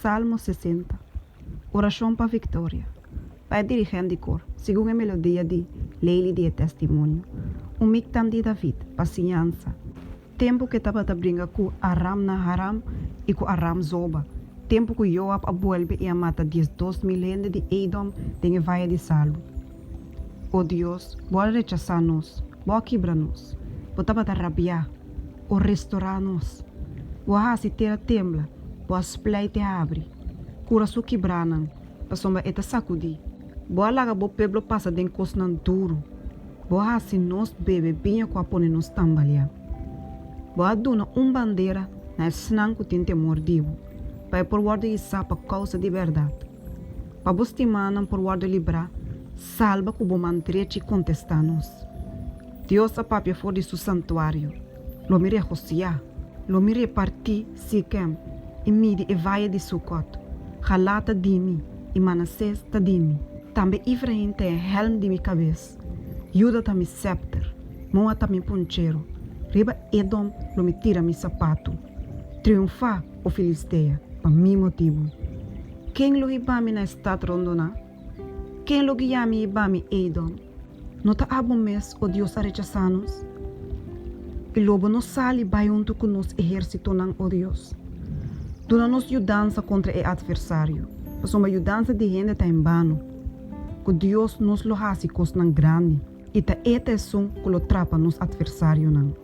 Salmo 60. Orashon pa viktoria. Pa e dirigent di kor, segun e melodia di Leili di e Testimonio. Un miktam di David, pa siñansa. Tempu ku e tabata bringa ku Aram-Naharam i ku Aram-Zoba, tempu ku Joab a bolbe i a mata 12.000 hende di Edom den e Vaye di Salu. O Dios, bo a rechasá nos, bo a kibra nos. Bo tabata rabiá. O restorá nos. Bo a hasi tera tembla, bo a spleit e habri. Kura su kibránan, pasobra e ta sakudí. Bo a laga bo pueblo pasa den kosnan duru. Bo a hasi nos bebe biña ku a pone nos tambaleá. Bo a duna un bandera na esnan ku tin temor di bo, pa e por wòrdu hisá pa kousa di bèrdat. Pa bo stimánan por wòrdu librá, salba ku bo man drechi kontestá nos. Dios a papia for di su santuario, Lo mi regosiá, lo mi repartí Sikem i midi e vaye di Sukot. Galad ta di mi i Manasés ta di mi. Tambe Efrain ta e hèlm di mi kabes, Juda ta mi sèpter, Moab ta mi ponchero, riba Edom lo mi tira mi sapatu. Triunfá, o Filistea, pa mi motibu! Ken lo hiba mi na e stat rondoná? Ken lo guia mi hiba mi Edom? No ta abo mes, o Dios, a rechasá nos? I lo bo no sali bai huntu ku nos ehérsitonan, o Dios? Duna nos yudansa kontra e atversario, pasobra yudansa di hende ta en bano. Ku Dios nos lo hasi kosnan grandi, i ta E ta esun ku lo trapa nos atversarionan.